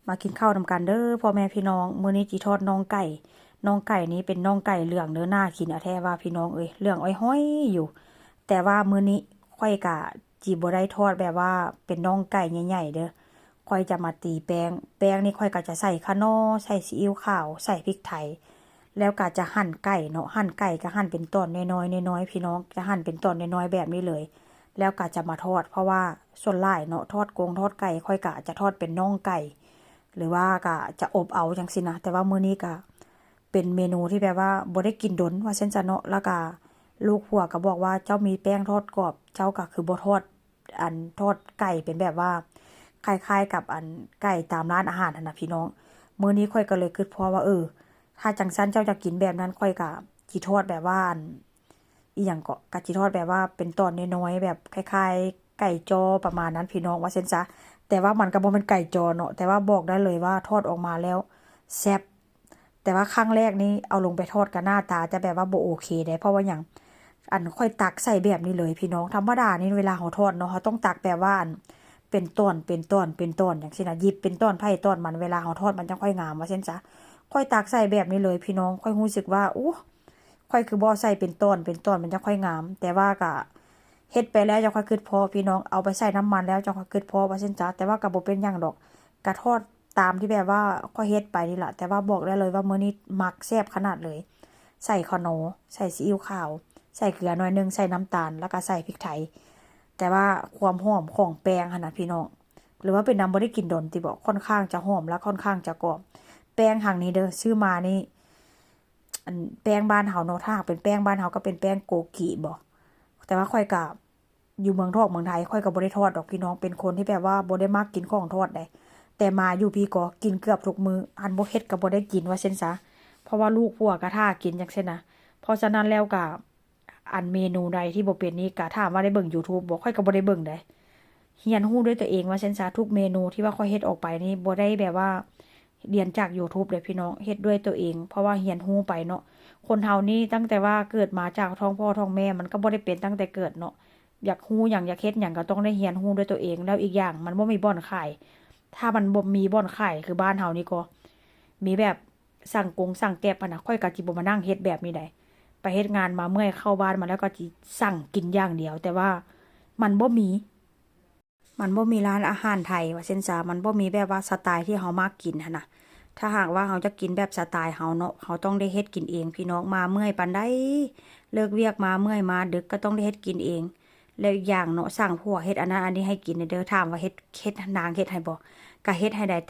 ມາກິນເຂົ້ານຳກັນເດີພໍ່ແມ່ພີ່ນ້ອງ. ມື້ນີ້ຊິທອດໜ່ອງໄກ່. ໜ່ອງໄກ່ນີ້ເປັນໜ່ອງໄກ່ເຫຼືອງເດີ, ໜ້າກິນອະແທ້ວ່າພີ່ນ້ອງເອີຍ, ເຫຼືອງອ້ອຍຫ້ອຍຢູ່. ແຕ່ວ່າມື້ນີ້ຂ້ອຍກະຊິບໍ່ໄດ້ທອດແບບວ່າເປັນໜ່ອງໄກ່ໃຫຍ່ໆເດີ. ຂ້ອຍຈະມາຕີແປ້ງ. ແປ້ງນີ້ຂ້ອຍກະຈະໃສ່ຂະໜໍ່, ໃສ່ຊີອິ້ວຂາວ, ໃສ່ພິກໄທ, ແລ້ວກະຈະຫັນໄກ່ເນາະ, ຫັນໄກ່ກະຫັນເປັນຕອນນ້ອຍໆ ນ້ອຍໆ ພີ່ນ້ອງ, ຈະຫັນເປັນຕອນນ້ອຍໆແບບນີ້ເລີຍ. ແລ້ວກະຈະມາທອດ, ເພາະວ່າສ່ວນຫຼາຍເນາະ ທອດກົງທອດໄກ່ ຂ້ອຍກະຈະທອດເປັນໜ່ອງໄກ່ ຫຼືວ່າກະຈະອົບເອົາຈັ່ງຊີ້ນະ. ແຕ່ວ່າມື້ນີ້ກະເປັນເມນູທີ່ແບບວ່າບໍ່ໄດ້ກິນດົນວ່າຊັ້ນຊະເນາະ. ແລ້ວກະລູກຜົວກະບອກວ່າ ເຈົ້າມີແປ້ງທອດກອບ ເຈົ້າກະຄືບໍ່ທອດ ອັນ ທອດໄກ່ເປັນແບບວ່າຄ້າຍໆກັບ ອັນ ໄກ່ຕາມຮ້ານອາຫານຫັ້ນນະພີ່ນ້ອງ. ມື້ນີ້ຂ້ອຍກະເລີຍຄິດພໍ້ວ່າ ເອີ ຖ້າຈັ່ງຊັ້ນເຈົ້າຢາກກິນແບບນັ້ນ ຂ້ອຍກະຊິທອດແບບວ່າ ອັນ ອີ່ຫຍັງເກາະ ກະຊິທອດແບບວ່າເປັນຕອນນ້ອຍໆ ແບບຄ້າຍໆໄກ່ຈໍ່ປະມານນັ້ນພີ່ນ້ອງ ວ່າຊັ້ນຊະ. ແຕ່ວ່າມັນກະບໍ່ແມ່ນໄກ່ຈໍ່ເນາະ, ແຕ່ວ່າບອກໄດ້ເລີຍວ່າທອດອອກມາແລ້ວແຊບ. ແຕ່ວ່າຄັ້ງແລກນີ້ເອົາລົງໄປທອດກະໜ້າຕາຈະແບບວ່າບໍ່ໂອເຄເດ້. ເພາະວ່າຫຍັງ? ອັນ ຂ້ອຍຕັກໃສ່ແບບນີ້ເລີຍພີ່ນ້ອງ. ທຳມະດານີ້ເວລາເຮົາທອດເນາະ ເຮົາຕ້ອງຕັກແບບວ່າ ອັນ ເປັນຕອນ ເປັນຕອນ ເປັນຕອນ ຈັ່ງຊີ້ນະ, ຫຍິບເປັນຕອນໃຜຕອນມັນ ເວລາເຮົາທອດມັນຈັ່ງຄ່ອຍງາມ ວ່າຊັ້ນຊະ. ຂ້ອຍຕັກໃສ່ແບບນີ້ເລີຍພີ່ນ້ອງ. ຂ້ອຍຮູ້ສຶກວ່າ ໂອ້ ຂ້ອຍຄືບໍ່ໃສ່ເປັນຕອນເປັນຕອນ ມັນຈັ່ງຄ່ອຍງາມ. ແຕ່ວ່າກະເຮັດໄປແລ້ວຈັ່ງຄ່ອຍຄິດພໍ້ພີ່ນ້ອງ, ເອົາໄປໃສ່ນ້ຳມັນແລ້ວຈັ່ງຄ່ອຍຄິດພໍ້ ວ່າຊັ້ນຊະ. ແຕ່ວ່າກະບໍ່ເປັນຫຍັງດອກ, ກະທອດຕາມທີ່ແບບວ່າຂ້ອຍເຮັດໄປນີ້ລະ. ແຕ່ວ່າບອກໄດ້ເລີຍວ່າມື້ນີ້ມັກແຊບຂະໜາດເລີຍ. ໃສ່ຂະໜໍ່, ໃສ່ຊີອິ້ວຂາວ, ໃສ່ເກືອໜ້ອຍໜຶ່ງ, ໃສ່ນ້ຳຕານ ແລ້ວກະໃສ່ພິກໄທ. ແຕ່ວ່າຄວາມຫອມຂອງແປ້ງຫັ້ນນະພີ່ນ້ອງ ຫຼືວ່າເປັນນຳບໍ່ໄດ້ກິນດົນຕິບໍ ຄ່ອນຂ້າງຈະຫອມ ແລະ ຄ່ອນຂ້າງຈະກອບ. ແປ້ງຄັ້ງນີ້ເດີ ຊື້ມານີ້ ອັນ ແປ້ງບ້ານເຮົາເນາະ, ຖ້າຫາກເປັນແປ້ງບ້ານເຮົາກະເປັນແປ້ງໂກກິບໍ. ແຕ່ວ່າຂ້ອຍກະ ຢູ່ເມືອງທອກເມືອງໄທ ຂ້ອຍກະບໍ່ໄດ້ທອດດອກພີ່ນ້ອງ, ເປັນຄົນທີ່ແບບວ່າບໍ່ໄດ້ມັກກິນຂອງທອດໃດ. ແຕ່ມາຢູ່ພີ້ກໍກິນເກືອບທຸກມື້, ອັນບໍ່ເຮັດກະບໍ່ໄດ້ກິນວ່າຊັ້ນຊະ. ເພາະວ່າລູກຜົວກະຖ້າກິນຈັ່ງຊີ້ນະ. ເພາະສະນັ້ນແລ້ວກະ ອັນເມນູໃດທີ່ບໍ່ເປັນນີ້ ກະຖາມວ່າໄດ້ເບິ່ງຢູທູບບໍ່? ຂ້ອຍກະບໍ່ໄດ້ເບິ່ງໃດ. ຮຽນຮູ້ດ້ວຍຕົວເອງວ່າຊັ້ນຊະ. ທຸກເມນູທີ່ວ່າຂ້ອຍເຮັດອອກໄປນີ້ ບໍ່ໄດ້ແບບວ່າ ຮຽນຈາກຢູທູບເດ້ພີ່ນ້ອງ, ເຮັດດ້ວຍຕົວເອງ ເພາະວ່າຮຽນຮູ້ໄປເນາະ. ຄົນເຮົານີ້ຕັ້ງແຕ່ວ່າເກີດມາຈາກທ້ອງພໍ່ທ້ອງແມ່ ມັນກະບໍ່ໄດ້ເປັນຕັ້ງແຕ່ເກີດເນາະ. ຢາກຮູ້ຫຍັງ ຢາກເຮັດຫຍັງ ກະຕ້ອງໄດ້ຮຽນຮູ້ດ້ວຍຕົວເອງ. ແລ້ວອີກຢ່າງມັນບໍ່ມີບ່ອນຂາຍ, ຖ້າມັນບໍ່ມີບ່ອນຂາຍຄືບ້ານເຮົານີ້ກໍ ມີແບບ ສັ່ງກົງສັ່ງແກຣັບຫັ້ນນະ, ຂ້ອຍກະຊິບໍ່ມານັ່ງເຮັດແບບນີ້ໃດ. ໄປເຮັດງານມາເມື່ອຍ ເຂົ້າບ້ານມາແລ້ວກະຊິສັ່ງກິນຢ່າງດຽວ. ແຕ່ວ່າມັນບໍ່ມີ ມັນບໍ່ມີຮ້ານອາຫານໄທວ່າຊັ້ນຊະ, ມັນບໍ່ມີແບບວ່າສະໄຕທີ່ເຮົາມັກກິນຫັ້ນນະ. ຖ້າຫາກວ່າເຮົາຈະກິນແບບສະໄຕເຮົາເນາະ ເຮົາຕ້ອງໄດ້ເຮັດກິນເອງພີ່ນ້ອງ. ມາເມື່ອຍປານໃດ ເລີກວຽກມາເມື່ອຍມາດຶກ ກະຕ້ອງໄດ້ເຮັດກິນເອງ. ແລ້ວອີກຢ່າງເນາະ ສັ່ງຜົວເຮັດອັນນັ້ນອັນນີ້ໃຫ້ກິນແດ່ເດີ. ຖາມວ່າເຮັດ ເຮັດ ນາງເຮັດໃຫ້ບໍ່? ກະເຮັດໃຫ້ໄດ໋ ແຕ່